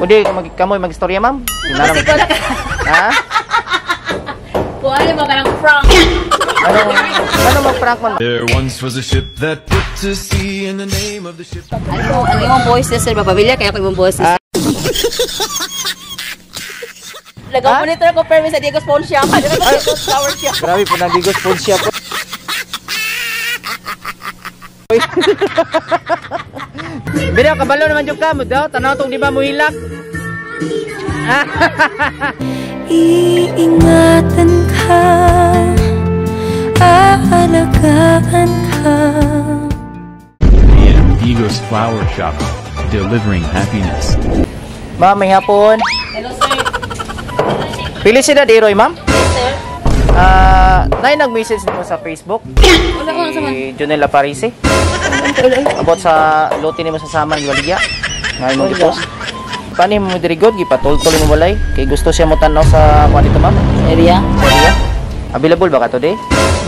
Udi kamoy magistorya, ma'am? Kasi ko na Ha? Kung ano ba kanang prank. Ano mag-prank man? There once was a ship that put to sea, and the name of the ship. Ano imong voice, sir? Mapamilya kaya ko imong voice. Nag-monitor ko permi sa Diego's Phone Shop. Ano ba Diego's Flower Shop? Grabe po nang Diego's Phone Shop. Bida kabalo naman jud ka mo daw tanaw tong di ba mo hilak. Iingatan ka, aalagaan ka. Diego's Flower Shop, delivering happiness. Ma'am, may hapon. Hello, sir. Felicidad Iroy, ma'am? Yes, sir. Nay nag-message mo sa Facebook. Wala ko sa man. Si Junel Aparisi. About sa lote nimo sa Saman Gibaligya. Ngayon mo gipost. Paano mo diri god gipatultol mo balay kay gusto siya mo tan-aw sa kuan dito, ma'am? Area. Area. Available ba ka today?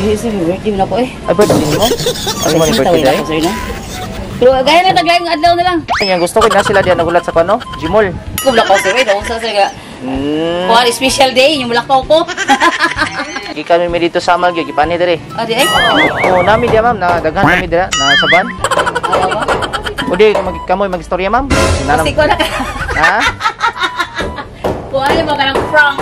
Di sir, birthday na ko eh. Ay, birthday mo? Ano man yung birthday day? Sir, no? Pero gaya na taglayong adlaw na lang. Yung gusto ko na sila diyan nagulat sa kuno, Jimol. Ko blakaw sir, eh, sa sir ga. Kuan special day yung blakaw ko. Gikan mi dito sa Samal gyud gipani diri. Ah, di ay. Oo, nami diya ma'am, na daghan kami dira na sa van. Udi kamoy magistorya, ma'am? Kasi ko na Ha? Kung ano ba kanang prank.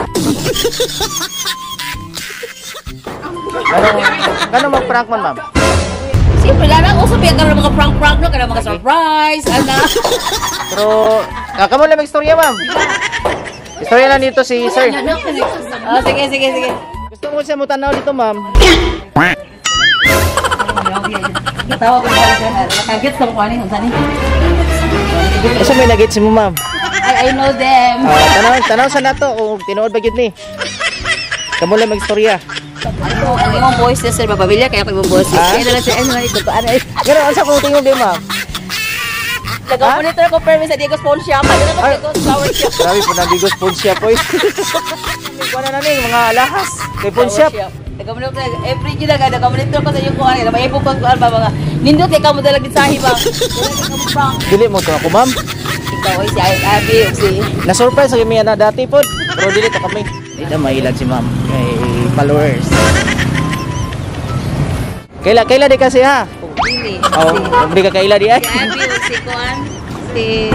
Ano mag-prank man, ma'am? Siyempre, lang uso pa yung mga prank-prank no, kanang mga surprise, ana. Pero kamo lang magistorya, ma'am. Istorya lang dito si sir. Ah, sige, sige, sige. Gusto mo siya mo tanaw dito, ma'am? Natawa ko na sir. Nakagets lang ko ani unsa ni. Asa may nagets mo, ma'am? I know them. Tanaw sa nato kung tinuod ba gyud ni. Kamo lang magistorya. Ano imong voice, sir, mapamilya kaya ko imong voice. Ah? Kaya na lang sir, ano ito ano. Pero asa kung tingog di, ma'am? Nag-monitor ko permi sa Diego's Phone Shop. Ano na Diego's Flower Shop. Grabe po nang Diego's Phone Shop oy. Kuan na ni mga alahas kay Phone Shop. Nag-monitor every day lang nag-monitor ko sa inyo kuan. May ko kuan ba mga nindot kay kamo dalag mensahe ba. Dili mo to ako, ma'am. Ikaw ay si Abby ug si Na-surprise sa kami na dati pod. Pero dili to kami. Di na mailad si ma'am kay followers. Kaila di kasi ha? Dili. Oh, di ka kaila di ay. Si Abby ug si kuan si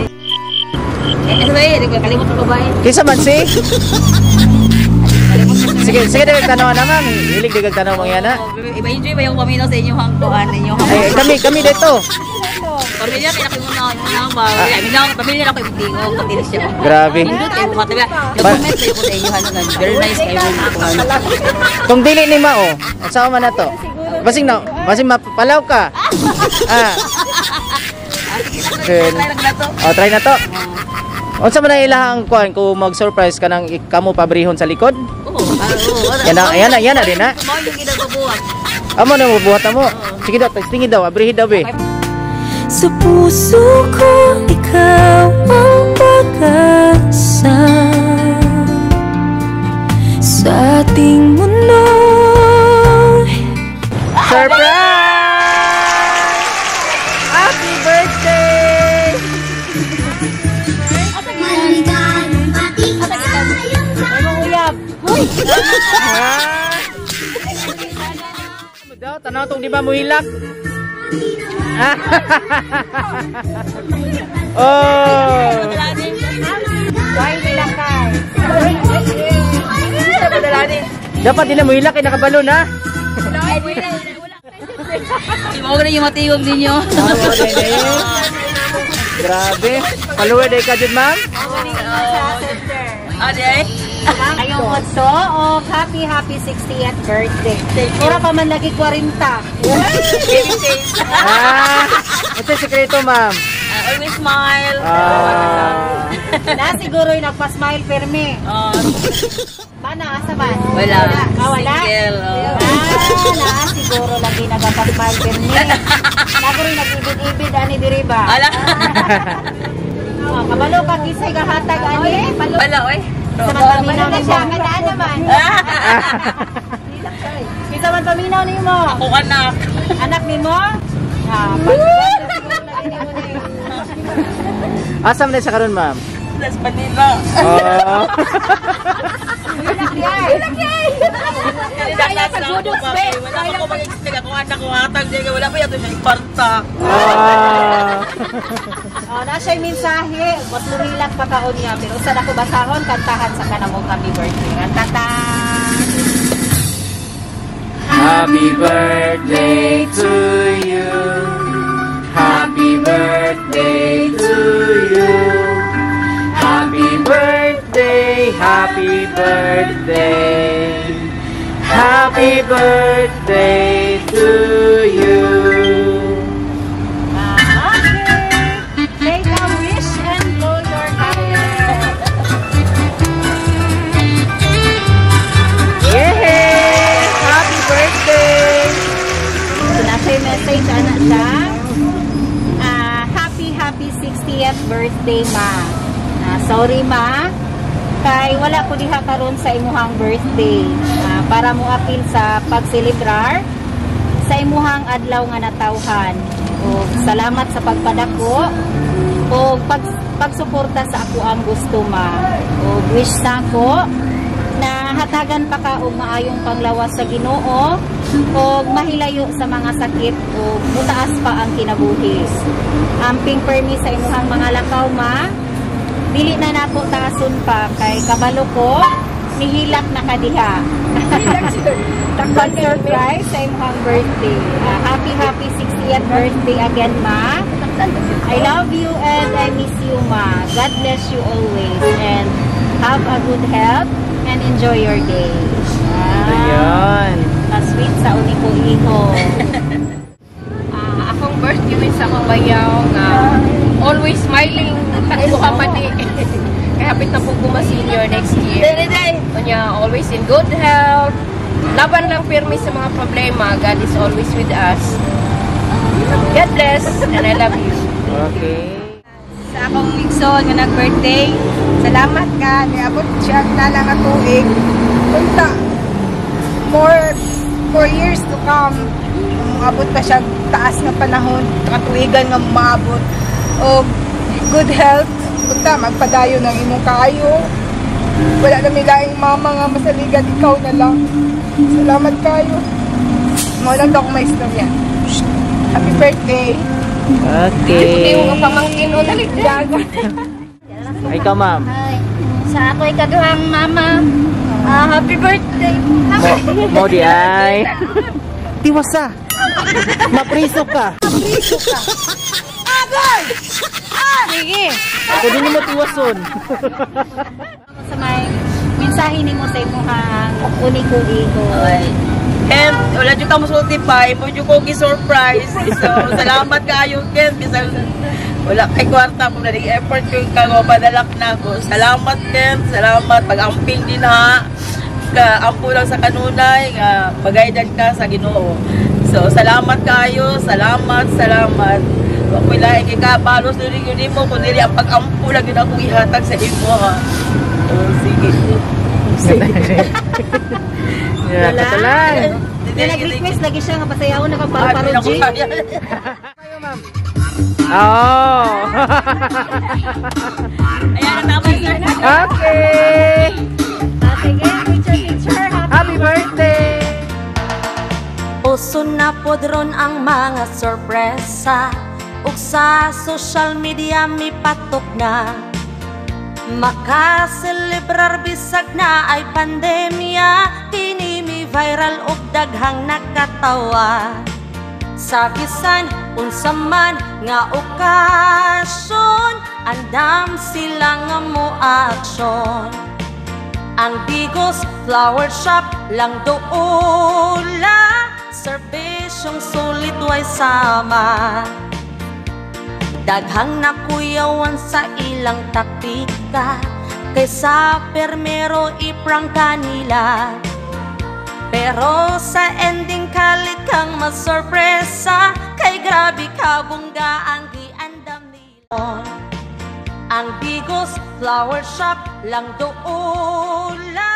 eh, ano ba eh? Kalimot ko ba eh? Kinsa man si? Sige, sige di kag tanaw na, ma'am. Hilig di kag tanaw mga yana. Iba-enjoy ba yung paminaw sa inyong hangkuan inyong Ay, kami dito. Pamilya kay nako na yung ba. Minaw pamilya na ko yung tingog pati siya. Grabe. Nindot kayo mga tabi. Nag-comment kayo ko sa inyo ano na very nice kayo kuan. Kung dili ni mao, unsa man na to? Basing na, basing mapalaw ka. Ah. Try na to. Oh, try na to. Unsa man ang ilahang kuan kung mag-surprise ka nang kamo pabrihon sa likod? Oo, oo. Yan na din na. Mao yung ginagabuhat. Amo na mabuhat mo. Sige daw, tingin daw, abrihin daw be. Sa puso ko, ikaw ang pag-asa. Sa ating mundo. Surprise! Happy birthday! Daw, tanaw tong di ba mo hilak? Oh! Dapat di na mo hilak kay nakabalon ha. Mao na yung matigog ninyo. Grabe. Follower day ka jud, ma'am. Ah, di ay. Ayong otso, oh, happy, happy 60th birthday. Mura pa man lagi 40. Baby face. Ah, ito sekreto, ma'am. Always smile. Ah. Na siguro yung nagpa-smile permi. Oh, Mana, asa man? wala. Ah, wala? Single. Oh. Ah, na siguro lagi nagpa-smile permi. Siguro yung nag-ibid-ibid ani diri ba? Ala. Oh, kabalo ka kisay gahatag ani. Wala oy. Sa man paminaw ni siya, kanaan naman. Kinsa man paminaw nimo? Ako anak. Anak nimo? Ah, Asa man sa karon, ma'am? Las Manila. Oh. Kaya sa gudots, be. Wala pa ko mag-expect ako anak ko hatag diya wala pa yato siya kwarta. Ah. Oh, na siya mensahe. Mas lumilak pa kaon niya. Pero usa na ko basahon, kantahan sa kanamong happy birthday. Kantata! Happy birthday to you. Happy birthday to you. Happy birthday, happy birthday. Happy birthday to you. Ah, okay. Make a wish and blow your candle. Yay! Happy birthday! So, nasa yung message, ana siya. Ah, happy, happy 60th birthday, ma. Ah, sorry, ma. Kay wala ko diha karon sa imuhang birthday. Ah, para mo apil sa pagselebrar sa imuhang adlaw nga natawhan. O salamat sa pagpadako o pagsuporta sa ako ang gusto, ma. O wish sa ako na hatagan pa ka og maayong panglawas sa Ginoo o mahilayo sa mga sakit o mutaas pa ang kinabuhi. Amping permi sa imuhang mga lakaw, ma. Dili na nako taason pa kay kabalo ko nihilak na kadiha. Pag-surprise sa imuhang birthday. Ah, happy happy 60th birthday again, ma. I love you and I miss you, ma. God bless you always and have a good health and enjoy your day. Ah, Ayan. Ka-sweet sa uniko iho. Ah, akong birthday wish sa akong bayaw nga always smiling, takbo ka pa ni. Kaya hapit na po ko ma-senior next year. Dili day. Kanya always in good health. Laban lang pirmi sa mga problema. God is always with us. God bless and I love you. Okay. Sa akong igsoon nga nag-birthday, Salamat ka, niabot siya ang tala nga tuig. Unta, more, 4 years to come, maabot pa siya taas nga panahon, katuigan nga maabot. O good health, unta, magpadayon ang imong kaayo. Wala na may laing mama nga masaligan, ikaw na lang. Salamat kayo. Mo lang daw akong may istorya. Happy birthday! Okay. Hindi mo pamangkin o dali. Ay ka, ma'am. Sa ako ikaduhang mama. Ah, happy birthday. Mo, mo di ay. Tiwasa. Mapriso ka. Mapriso ka. Agay! Sige. Ako din mo tiwason. Sa may mensahe nimo sa imuhang uniko iho. Ken, wala jud ka mosulti pa, imo jud ko gi-surprise. So, salamat kaayo, Ken, bisan wala kay kwarta mo na effort ko kang padalak na ko. Salamat, Ken, salamat pag-amping din ha. Ka ampo lang sa kanunay nga pagaidan ka sa Ginoo. So, salamat kaayo, salamat, salamat. Wa ko'y laing kay kabalos dili yun nimo kun dili ang pag-ampo lang yun akong ihatag sa imo ha. Oh, sige. Yeah, katalan. Kaya nag-request lagi siya nga pasayawon na kang paru-paro, G. Oh. Ayan, tama sir. Okay. Ah, sige, picture, picture. Happy birthday. Uso na pod ron ang mga sorpresa ug sa social media mipatok na. Makaselebrar bisag na ay pandemya, kini mi viral og daghang nakatawa. Sa bisan unsa man nga okasyon, andam sila nga mo aksyon. Ang Digos Flower Shop lang doula, serbisyong sulit way sama. Daghang nakuyawan sa ilang taktika, kaysa permero iprangka nila. Pero sa ending kalit kang masorpresa, kay grabe kabungga ang giandam nila. Ang Digos Flower Shop lang doula.